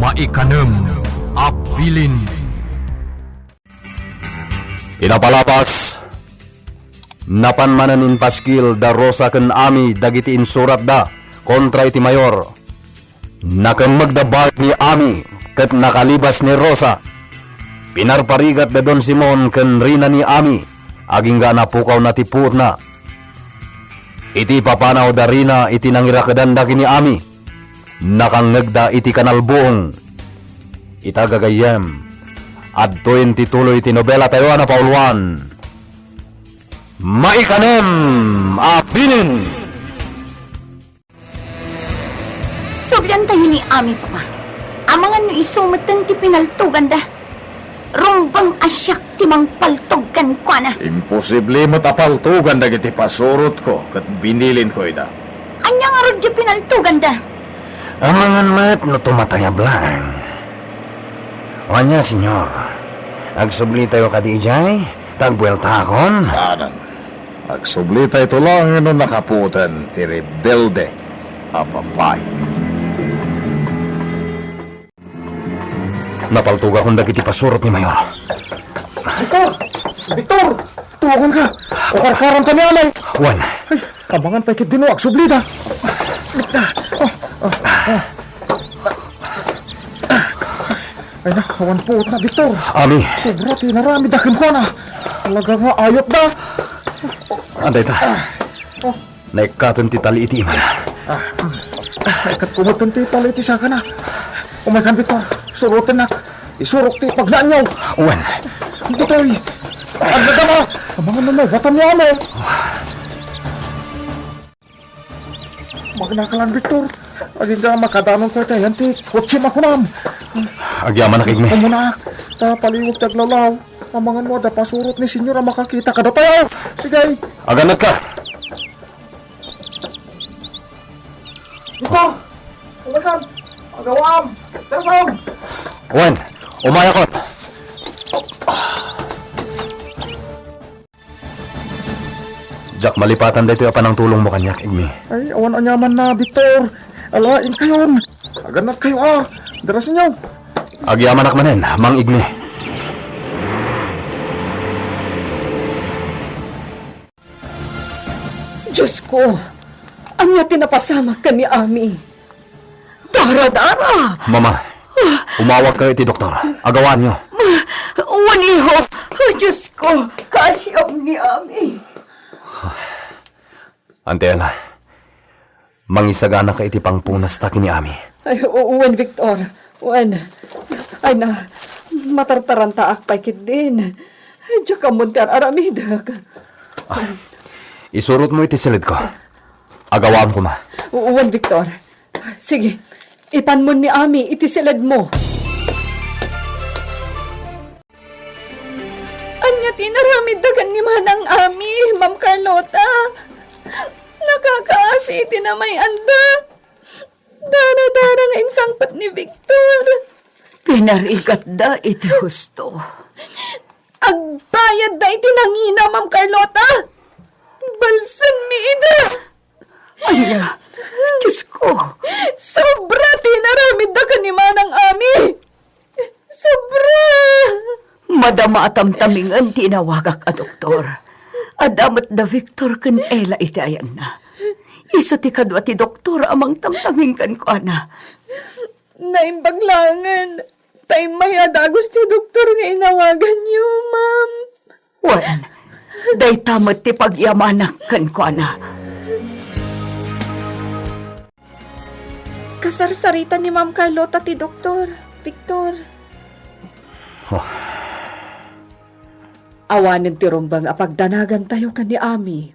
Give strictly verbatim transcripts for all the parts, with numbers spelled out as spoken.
Maikanem a bilin. Iti napalabas, napan manen impaskil da Rosa ken Ami dagiti insuratda kontra iti mayor. Nakemmegda barek ni Ami ket nakalibas ni Rosa. Pinarparigat da Don Simon ken Rina ni Ami, agingga napukawna ti puotna. Iti ipapanaw da Rina iti nangirakedanda ken ni Ami, nakangngegda iti kanalbuong. Ita gagayyem, adtoyen ti tuloy ti nobela tayo a napauluan. Maikanem a bilin! Subliantayo ni Ami, Papa. Amangan no isu metten ti pinaltoganda. Rumbeng a siak ti mangpaltog kenkuana. Imposible met a paltogan dagiti pasurotko ket binilinko ida. Ania ngarud ti pinaltoganda? Amangan met no tumatayab laeng. Ania, Senyor? Agsublitayo kadi idiay? Ta agbueltaakon? Saanen. Agsublitayto laeng no nakapuoten ti rebelde a babai. Napaltogakon dagiti pasurot ni Mayor. Victor! Victor! Tuloganka! Pakarkaramka ni Amay! Wen. Ay, amangan pay ketdin no agsublida. Ay na, awan puotna, Victor. Ami. Sobra ti inaramidda kenkuana. Talaga nga ayupda. Adda ita. Oh. Naikkaten ti tali iti imana. Ah, mm. Naikkat ko met ti tali iti sakana. Umaykan, Victor. Surotennak. Isurok ti pagnaanyo. Wen. Ditoy. Agdadama. Amangan no maibatam ni Amay. Magnakalan, Victor. Agingga makadanon pay ti ayan ti kotsem a kunam. Agyamanak, Igme. Umunaak. Ta paliwag ti aglawlaw. Amangan no adda pasurot ni Senyor a makakita kadatayo. Sige. Aganatka. Victor! Umaykan! Agawam! Tersom! Wen, umayakon. Diak malipatan daytoy a panangtulongmo kaniak, Igme. Ay, awan aniamanna, Victor. Ala, inkayon. Aganatkayo, a. Darasenyo. Agyamanak manen, Mang Igme. Diosko, ania ti napasamak ken ni Ami? Daradara! Mama, umawagkayo iti doktor. Agawaanyo. Ma-, wen, iho. Diosko, kaasiam ni Ami. Auntie Ella, mangisaganaka iti pangpunasta ken ni Ami. Ay, u-, wen, Victor. Wen. Ay na, matartarantaak pay ketdin. Ay, diak ammon ti ar-aramidek. Ah, isurotmo iti siledko. Agawaam koma. U-, wen, Victor. Sige, ipanmon ni Ami iti siledmo. Ania ti inaramidda ken ni Manang Ami, Ma'am Carlota? Nakakaasi iti namay-anda. Daradara nga insangpet ni Victor. Pinarigatda iti husto. Agbayadda iti nangina, Ma'am Carlota. Balsenmi ida. Ania? Diosko. Sobra ti inaramidda ken ni Manang Ami. Sobra! Madama a tamtamingen ti inawagak a doktor. Adda met da Victor ken Ella iti ayanna. Isu ti kadua ti doktor a mangtamtaming kenkuana. Naimbag laengen ta immay a dagus ti doktor nga inawaganyo, ma'am. Wen, dayta met ti pagyamanak kenkuana. Kasarsarita ni Ma'am Carlota ti doktor, Victor. Oh. Awanen ti rumbeng a pagdanagantayo ken ni Ami.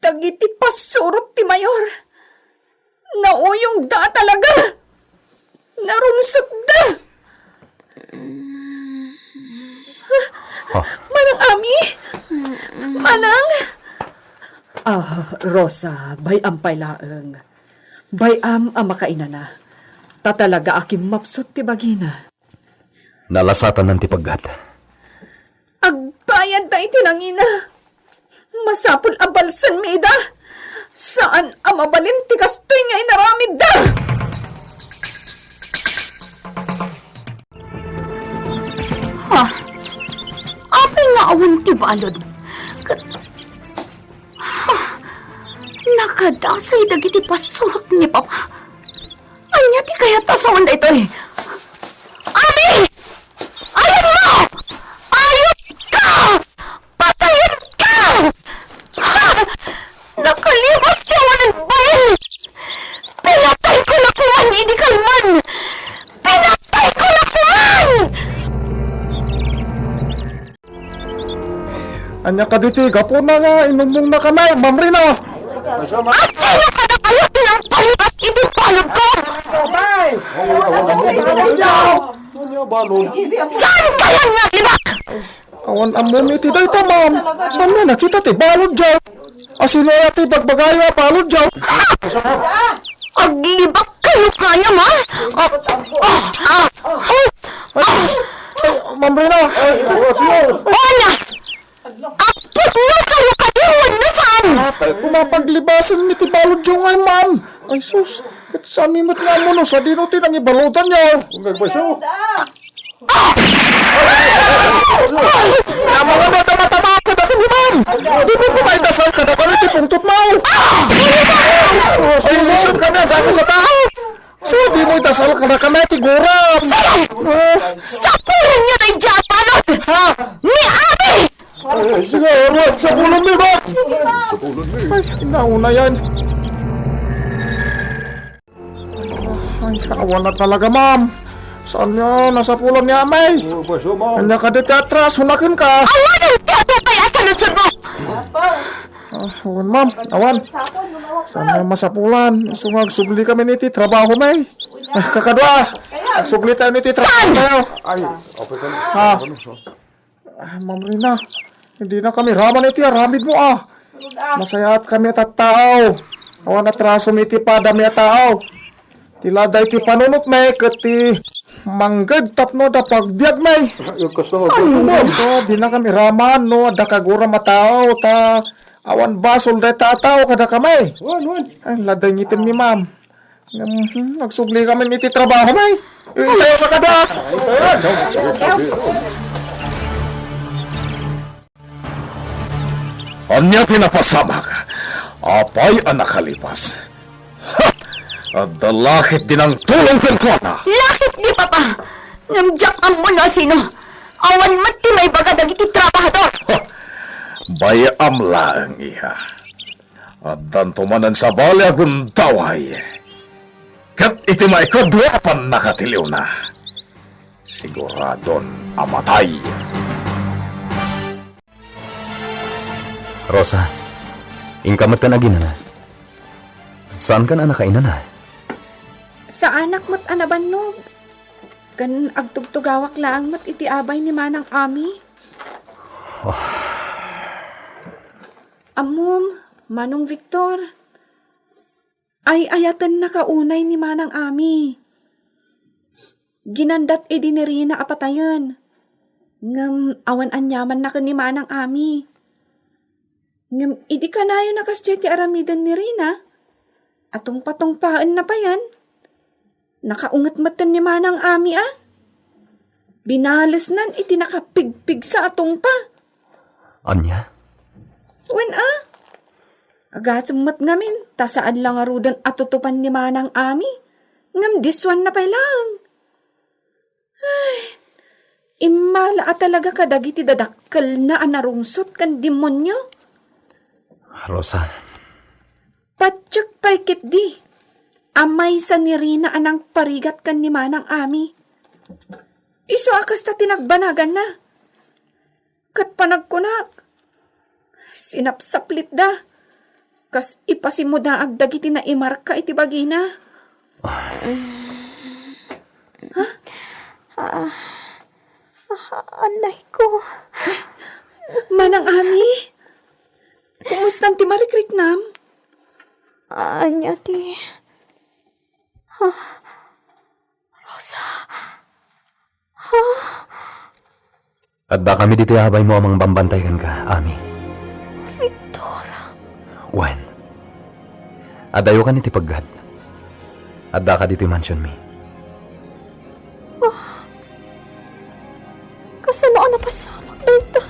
Dagiti pasurot ti mayor, nauyongda a talaga. Narungsotda. Ah. Manang Ami? Manang? Ah, Rosa, bay-am pay laeng. Bay-am a makainana. Ta talaga a kimmapsut ti bagina. Nalasatanan ti peggat. Agbayadda iti nangina. Masapul a balsenmi ida. Saan a mabalin ti kastoy nga inaramidda. balud. Ket, ha, nakadasay dagiti pasurot ni Papa. Ania ti kayat a sawen daytoy? Ami! Ayanmo! Ayutka! Patayenka! Ha! Nakalibas ti awanen bain! Pinatayko la koman idi kalman! Pinatayko la koman! Ania kaditi gapuna nga inummongna kami, Ma'am Rina? Asino kadakayo ti nangpalibas iti baludko? Saan kayan nga aglibak? Awan ammomi iti dayta, ma'am. Saan nga nakita ti balud diay? Asino aya ti bagbagayo a balud diay? Aglibak kayo kayam, ha? Ah, ah, ah, oh, Ay, ah. Ay, Ma'am Rina. Ay, Ma'am Rina. Wala! Agpudno kayo kadi wenno saan? Apay, koma paglibasen mi ti balud diay ngay, ma'am. Ay, sus. Ket saan mi met nga ammo no sadino ti nangibaludan diay. Kung nagbaso. Ah! Ay! Ay! Ay! Amangano, tama-tama ako, dakayo, ma'am. Dimo ko maidasal kadakami ti pungtot, ma'am. Ah! Ay, isun kami, ang dako sa tao. So, dimo idasal kadakami ti gurap. Sige! Ah. Sapulenyo daydiay a balud! Ha? Ni Abi! Ay, sige, Ruan, sapulenmi, ma'am. Ay, nauna yan. Ay, awan na talaga, ma'am. Saan nga nasapulan ni Amay? Oh, baso, ma'am. Ania kadi ti atraso na kenka? Awanen ti adu pay a saludsodmo! Ah, awan, ma'am. Awan. Saan nga masapulan? Isu nga agsubli kami iti trabaho, may. Ay, kakadua. Agsubli tayo iti trabaho Saan? tayo. Ay, okay ka na. Ha? Ah, Ma'am Rina, dina kami raman iti aramidmo, ah. Masayaat kami a tattao. Awan atraso mi iti padami a tao. Ti laday ti panunotmi ket ti mangged tapno adda pagbiagmi. Ay, kasta nga Ay, agbiag mo. So, dina kami raman no adda kaguram a tao ta awan basol dayta a tao kadakami. Wan, wan. Ay, laday ngiten mi, ma'am. Mhm, agsubli kami iti trabaho, may. Intayo ka kada. Ania ti napasamak? Apay a nakalipas? Ha! Adda la ket di nangtulong kenkuana. Lakip di, Papa! Ngem diak ammo no asino. Awan met ti maibaga dagiti trabahador. Ha! Bay-am laeng, iha. Addanto manen sabali a gundaway. Ket iti maikadua a pannakatiliwna, siguradon a matay. Rosa, inka metten aginana. Saankan a nakainana? Saanak met a nabannog. Ken agtugtugawak laeng met iti abay ni Manang Ami. Oh. Ammom, Manong Victor, ay-ayatennaka unay ni Manang Ami. Ginandat idi ni Rina a patayen. Ngem awan aniamanna ken ni Manang Ami. Ngem idi kanayon a kasdiay ti aramiden ni Rina, atungpatungpaenna payen. Nakaunget metten ni Manang Ami a. Binalesnan iti nakapigpigsa a tungpa. Ania? Wen a. Agasem met ngamin, ta saan la ngaruden a tutupan ni Manang Ami. Ngem disuanna pay laeng. Ay, immala a talaga kadagiti dadakkelna a narungsot ken demonio. Rosa. Patiek pay ketdi a maysa ni Rina a nangparigat ken ni Manang Ami. Isu a kasta ti nagbanaganna. Ket panagkunak, sinapsaplitda, kas ipasimudaag dagiti naimarka iti bagina. Ah. Ha? Ah, ah, anayko. Manang Ami, kumustan ti marikriknam? Ania ti, ah, Rosa. Ah. Adda kami ditoy abaymo a mangbambantay kenka, Ami. Victor. Wen, adayokan iti peggat. Addaka ditoy mansionmi. Ah. Kasano a napasamak dayta?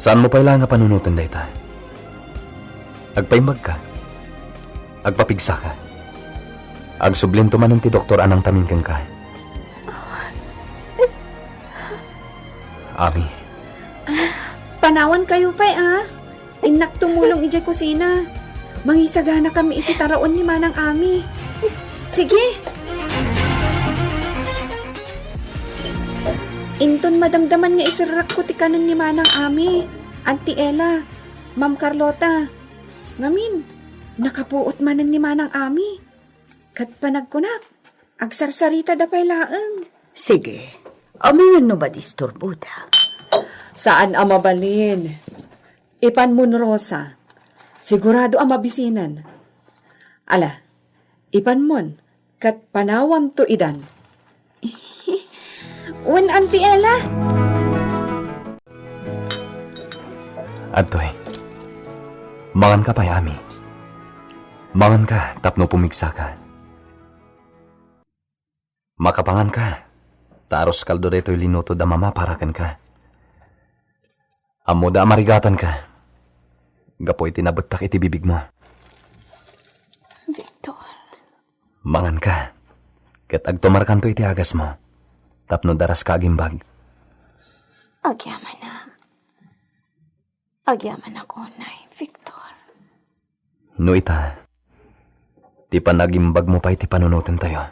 Saanmo pay laeng a panunoten dayta. Agpaimbagka. Agpapigsaka. Agsublento manen ti doktor a nangtamin kenka. Ami. Panawankayo pay, a. Innak tumulong idiay kusina. Mangisaganakami iti taraon ni Manang Ami. Sige. Inton madamdaman nga iserrekko ti kanen ni Manang Ami, Auntie Ella, Ma'am Carlota. Ngamin, nakapuot manen ni Manang Ami. Ket panagkunak, agsarsaritada pay laeng. Sige, amangan no madisturboda. Saan a mabalin. Ipanmon, Rosa. Sigurado a mabisinan. Ala, ipanmon, ket panawamto idan. Wen, Auntie Ella? Adtoy. Manganka pay, Ami. Manganka tapno pumigsaka. Makapanganka, ta arroz caldo daytoy linutod a mama para kenka. Ammoda a marigatanka gapu iti nabettak iti bibigmo. Victor. Manganka, ket agtumarkanto iti agasmo tapno daraska agimbag. Agyamanak. Agyamanak unay, Victor. No ita, ti panagimbagmo pay ti panunotentayo,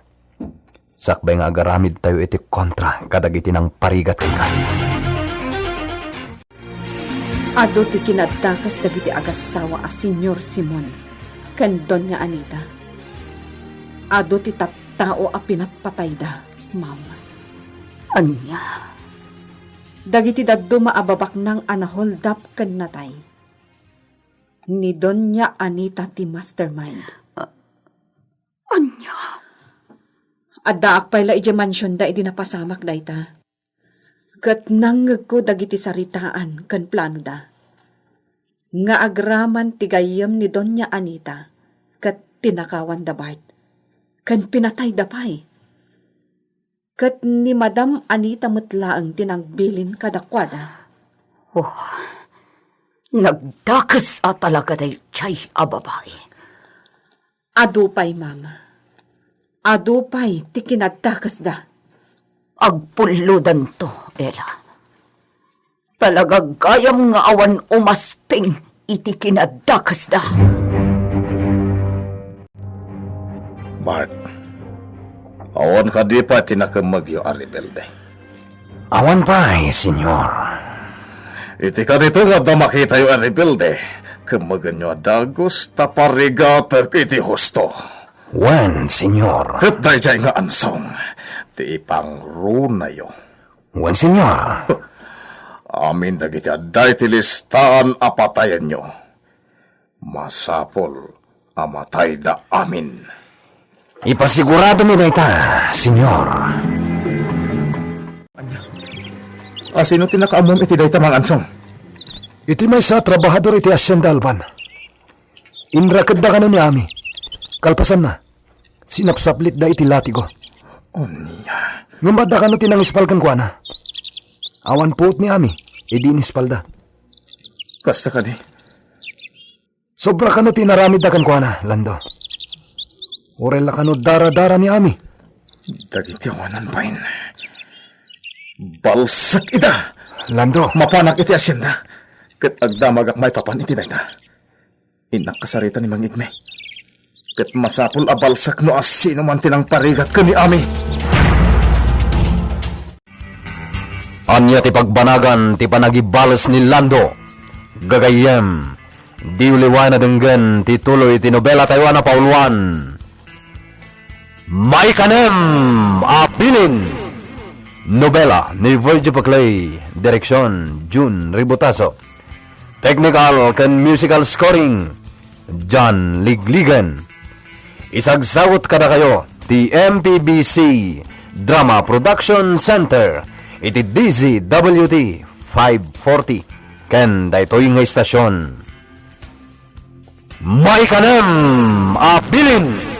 sakbay nga agaramidtayo iti kontra kadagiti nangparigat kenka. Adu ti kinadakes dagiti agassawa a Señor Simon ken Doña Anita. Adu ti tattao a pinatpatayda, ma'am. Ania? Dagiti dadduma a babaknang a naholdap ken natay. Ni Doña Anita ti mastermind. A-, ania? Addaak pay la idiay mansionda idi napasamak dayta. Ket nangngegko dagiti saritaan ken planoda. Nga agraman ti gayyem ni Doña Anita ket tinakawan da Bart. Ken pinatayda pay. Ket ni Madam Anita met laeng ti nangbilin kadakuada. Oh, nagdakes a talaga daydiay a babai. Adu pay, Mama. Adu pay ti kinadakesda. Agpullodanto, Ella. Talaga gayam nga awan umasping iti kinadakesda. Bart, awan kadi pay ti nakemmegyo a rebelde? Awan pay, Señor. Iti kadito nga adda makitayo a rebelde, kemmegenyo a dagus ta parigatek iti husto. Wen, Señor. Ket daydiay nga ansong ti ipangrunayo. Wen, Señor. Amin dagiti adda iti listaan a patayenyo, masapul a matayda amin. Ipasiguradomi dayta, Señor. Ania? A, sino ti nakaammom iti dayta, Mangansong? Iti maysa a trabahador iti Hacienda Alban. Inrakedda kano ni Ami. Kalpasanna, sinapsaplitda iti latigo. Ania? Ngem adda kano ti nangispal kenkuana. Awan puot ni Ami, idi inispalda. Kasta kadi? Sobra kano ti inaramidda kenkuana, Lando. Uray la kano daradara ni Ami. Dagiti awanan bain. Balsek ida! Lando. Mapanak iti hacienda. Ket agdamagak maipapan iti dayta. Innak kasarita ni mangngegmi. Ket masapul a balsek no asino man ti nangparigat ken ni Ami. Ania ti pagbanagan ti panagibales ni Lando? Gagayyem, diyo liwayan a denggen ti tuloy ti nobela tayo a napauluan. Maikanem a Bilin! Nobela ni Virgie Paclay, direksyon Jun Ributaso. Technical ken musical scoring, John Ligligan. Isagsagut kadakayo ti M P B C Drama Production Center iti D Z W T five forty ken daytoy nga istasyon. Maikanem a Bilin!